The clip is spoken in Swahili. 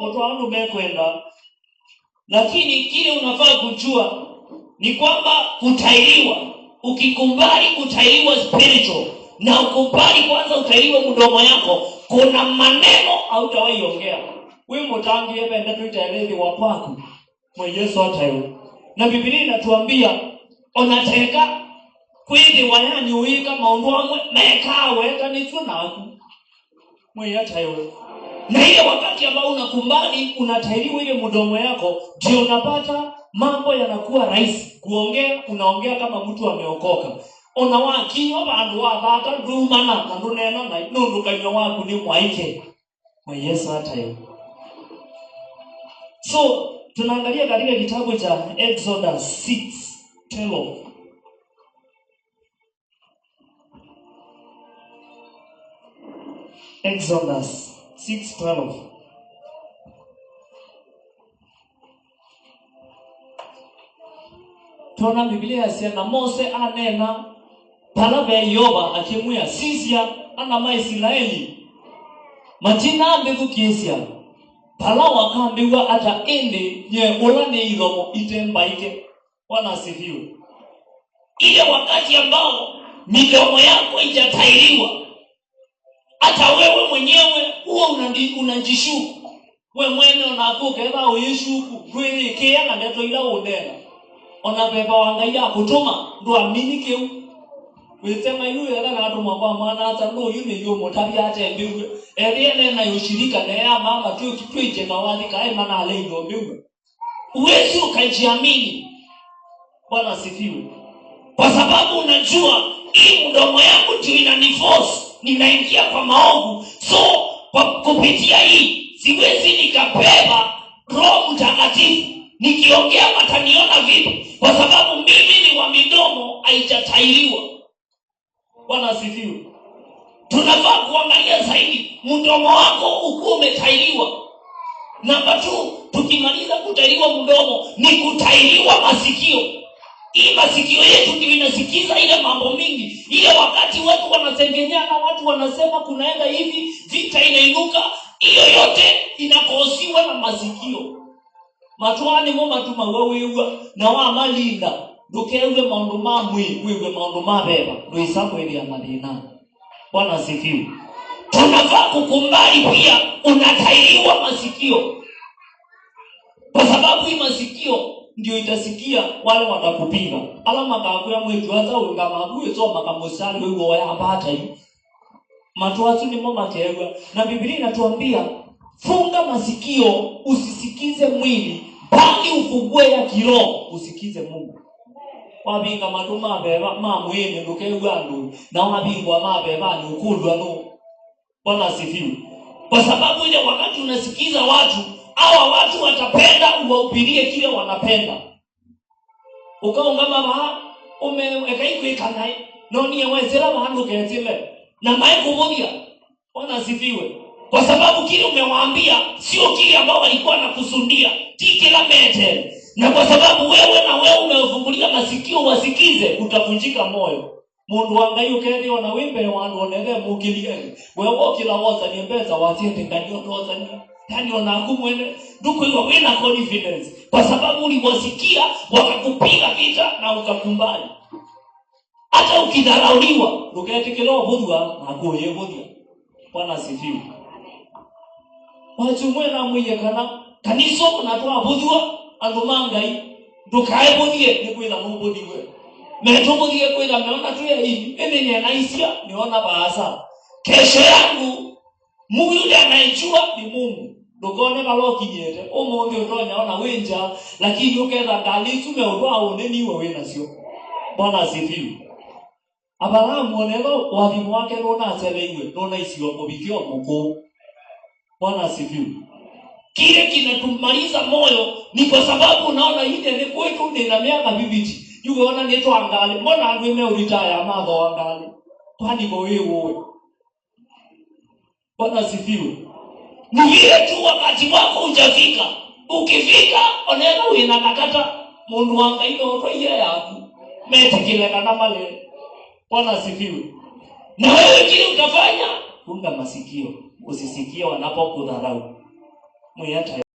Otwandu mekwenda, lakini kile unafaa kujua ni kwamba kutairiwa, ukikubali kutairiwa spiritual na ukubali kwanza utairiwe mdomo yako, kuna maneno hautawahi ongea. We mutangie bende tuitaelethi wa kwaku mwe Yesu atayo. Na Biblia inatuambia onateka kwithi wayani uika maundu amwe mekawe tanitwe naku mwe atayo. Na ile wakati ambao unakumbali unatairiwa ile mdomo yako, ndio unapata mambo yanakuwa rahisi kuongea. Unaongea kama mtu ameokoka. Ona wakinywa bandu wathaka ndumana na ndunena na nundu kanywa waku ni mwaike mwe Yesu atayo. So tunaangalia katika kitabu cha Exodus 6:12. Exodus 6:12. Tuona Biblia yasema Mose anena palabe Yoba akimwia sisia ana Maisraeli majina ambithukisia pala wakambiwa ata indi nye ula ni ilomo itembaike. Bwana asifiwe. Ile wakati ambao midomo yako ijatairiwa, hata wewe mwenyewe huwa unajishuku. We mwene onakuke eba uyishuku ndwiikia na ndeto ila unena ona beba wangai akutuma ndwamini kiu witema yu era na atumwa kwa mwana hata no yu ni yu mutabia ate mbiwe eriene na yushirika na ya mama tu kitwije kawali kae mana ale ndo mbiwe. Uwezi ukajiamini. Bwana asifiwe. Kwa sababu unajua hii mdomo yangu ndio inaniforce ninaingia kwa maovu. So kwa kupitia hii siwezi nikabeba Roho Mtakatifu. Nikiongea wataniona vipi? Kwa sababu mimi ni wa midomo haijatairiwa. Bwana asifiwe. Tunafaa kuangalia zaidi mdomo wako ukuwe umetairiwa. Namba 2, tukimaliza kutairiwa mdomo ni kutairiwa masikio. Hii masikio yetu ndio inasikiza ile mambo mingi. Ile wakati watu wanasengenyana, watu wanasema kunaenda hivi, vita inainuka, hiyo yote inakosiwa na masikio. Matwani mo matuma wewe na wa malinda ndukewe maundu ma mwi wewe maundu ma beba nduisamwe ya madina. Bwana asifiwe. Tunafaa kukumbali pia unatairiwa masikio. Kwa sababu hii masikio ndio itasikia wale watakupiga. Alama kakuya mwetu hata ungamabuye so makamusali wewe wayapata hiyo. Matwatu ni mama kewa. Na Biblia inatuambia funga masikio usisikize mwili, bali ufungue ya kiroho usikize Mungu. Wabinga matuma beba mamwene ndukewa ndu na wabingwa mabeba ni ukulwa no. Bwana asifiwe. Kwa sababu ile wakati unasikiza watu, hawa watu watapenda uwahubirie kile wanapenda. Ukaungama ba umekaikuika naye no niye wezera bandu ketile na mae kumudia. Bwana asifiwe. Kwa sababu kile umewaambia sio kile ambao walikuwa wanakusudia, tiki la mete. Na kwa sababu wewe na wewe umefungulia masikio wasikize, utavunjika moyo. Mundu wangai ukethi ona wimbe wandu onethe mukilieni. Wewe kila woza ni mbeza watiende nganyo ndoza ni. Yani onaku mwene ndukuiwa wina confidence kwa sababu uliwasikia wakakupiga vita na ukakumbali. Hata ukidharauliwa nduketikira buthua na kuye buthia. Bwana asifiwe. Wachumwe na mwiye kana kanisa na twa buthua andu mangai ndukae buthie ni kwitha mubuthiwe. Metumuthie kwitha meona tu ya hivi ene ni anaisia niona baasa. Kesho yangu Mungu yule anayejua ni Mungu. Ndukone balokinyete umuthi utonya ona winja lakini uketha ngali tume utwa uneni we wina cio. Bwana asifiwe. Abrahamu onetho wathimu wake rona acereiwe rona icio mubikio mukuu. Bwana asifiwe. Kile kinatumaliza moyo ni kwa sababu unaona ile ni kwetu ni na miaka bibiti. Yugoona ni twangali mbona andu me uritaya matho angali kwani go wewe. Bwana asifiwe. Ni vile tu wakati wako hujafika. Ukifika onera wina kakata mundu wa Ngai no toiye yaku metikile kana male. Bwana asifiwe. Na wewe kile utafanya, funga masikio usisikie wanapokudharau. Mwiyata.